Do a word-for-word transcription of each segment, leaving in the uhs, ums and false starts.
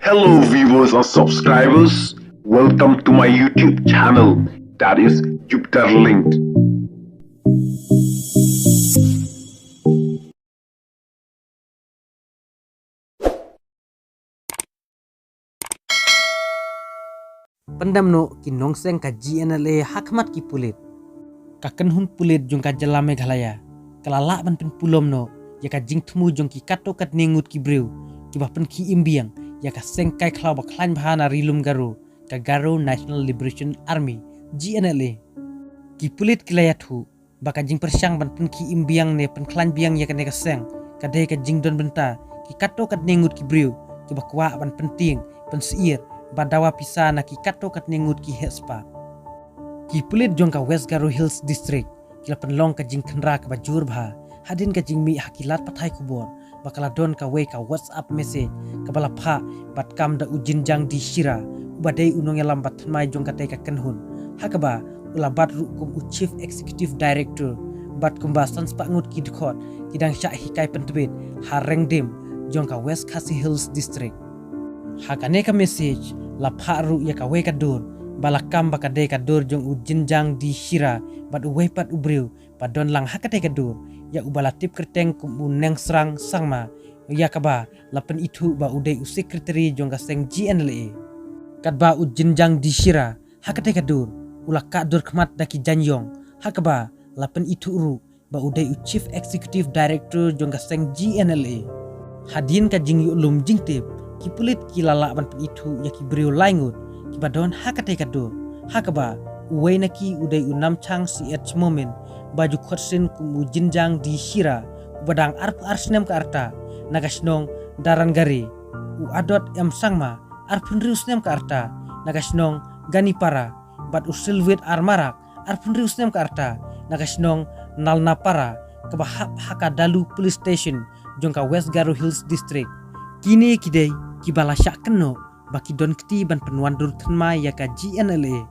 Hello viewers and subscribers, welcome to my YouTube channel, that is Jupiter Linked. Pyndam noh ki nongseng ka G N L A ha khmat ki pulit. Ka kynhun pulit jong ka jylla Meghalaya ka la lah ban pynpulom noh ïa ka jingthmu jong ki katto katne ngut ki briew kiba pynkhie im biang ïa ka seng kai khlaw ba khlaiñ bha na Ri Lum Garo, ka Garo National Liberation Army, G N L A. Ki pulit ki la ïathuh ba ka jingpyrshang ban pynkhie im biang ne pynkhlaiñ biang ïa kane ka seng ka dei ka jingdon bynta ki katto katne ngut ki briew kiba kwah ban pyntieng, pynsyier bad dawa pisa na ki katto katne ngut ki heh spah. Ki pulit jong ka West Garo Hills District ki la pynlong ka jingkhynra kaba jur bha hadien ka jingmih ha ki lad pathai khubor ba ka la don kawei ka WhatsApp message kaba la phah bad kam da u Jinjang D Shira, uba dei u nongïalam ba thymmai jong katei ka kynhun, ha kaba u la bat ruh kum u Chief Executive Director bad kumba san spah ngut ki dkhot ki dang shah hikai pyntbit ha Rengdim jong ka West Khasi Hills District. Ha kane ka message la phah ruh ïa kawei ka dur ba la kam ba ka dei ka dur jong u Jinjang D Shira bad uwei pat u briew ba don lang ha katei ka dur, ïa uba la tip kyrteng kum u Nengsrang Sangma, ïa kaba la pynithuh ba u dei u secretary jong ka seng G N L A. Katba u Jinjang D Shira ha katei ka dur u la kah dur khmat da ki jaiñïong, ha kaba la pynithuh ruh ba u dei u Chief Executive Director jong ka seng G N L A. Hadien ka jingïoh lum jingtip, ki pulit ki la lah ban pynithuh ïa ki briew lai ngut kiba don ha katei ka dur, ha kaba uwei na ki u dei u Namchang C H Momin, ba ju khot sien kum u Jinjang D Shira, uba dang arphew ar snem ka rta, na ka shnong Darangare, u Adot M Sangma, arphew hynriew snem ka rta, na ka shnong Ganipara, bad u Silwit R Marak, arphew hynriew snem ka rta, na ka shnong Nalnapara, kaba hap ha ka Dalu Police Station jong ka West Garo Hills District. Kine ki dei kiba la shah kynnoh ba ki don kti ban pynwandur thymmai ïa ka G N L A.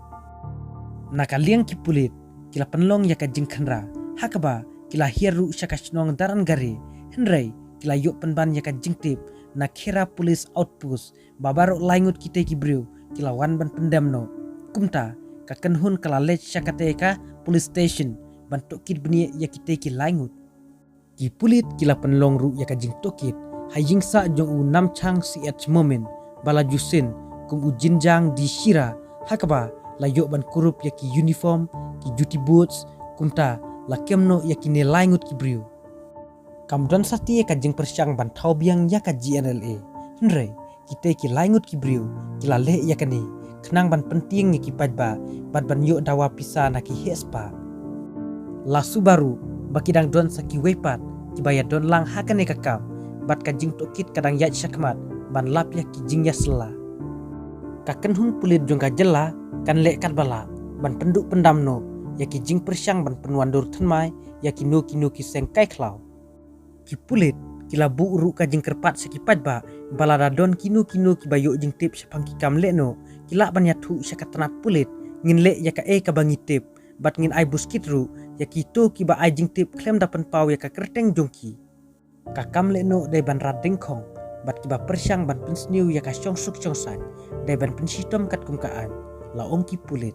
Na ka liang ki pulit ki la pynlong ïa ka jingkhynra, ha kaba ki la hiar ruh sha ka shnong Darangare, hynrei ki la ïoh pynban ïa ka jingtip na Khera Police Outpost ba baroh lai ngut kitei ki briew ki la wan ban pyndem noh. Kumta ka kynhun ka la leit sha katei ka police station ban tohkit bniah ïa kitei ki lai ngut. Ki pulit ki la pynlong ruh ïa ka jingtohkit ha ïing sah jong u Namchang C H Momin, ba la ju sien kum u Jinjang D Shira, ha kaba la ïoh ban kurup ïa ki uniform, ki juti boots, kumta la kem noh ïa kine lai ngut ki briew. Kam don satia ka jingpyrshang ban thaw biang ïa ka G N L A, hynrei kitei ki lai ngut ki briew ki la leh ïa kane khnang ban pyntieng ïa ki paidbah bad ban ïoh dawa pisa na ki heh spah. La shu ba ruh ba ki dang don sa kiwei pat kiba ïadon lang ha kane ka kam, bad ka jingtohkit ka dang ïaid shakhmat ban lap ïa ki jingïasylla. Ka kynhun pulit jong ka jylla kan leh katba lah ban pynduh pyndam noh ïa ki jingpyrshang ban pynwandur thymmai ïa kino kino ki seng kai khlaw. Ki pulit ki la buh ruh ka jingkyrpad sha ki paidbah ba lada don kino kino kiba ïoh jingtip shaphang ki kam lehnoh, ki lah ban ïathuh sha ka tnat pulit. Ngin leh ïa kaei kaba ngi tip bad ngin ai buskit ruh ïa kito kiba ai jingtip khlem da pynpaw ïa ka kyrteng jong ki. Ka kam lehnoh dei ban rat dyngkhong, bad kiba pyrshang ban pynsniew ïa ka shongsuk shongsaiñ dei ban pynshitom katkum ka aiñ, la ong ki pulit.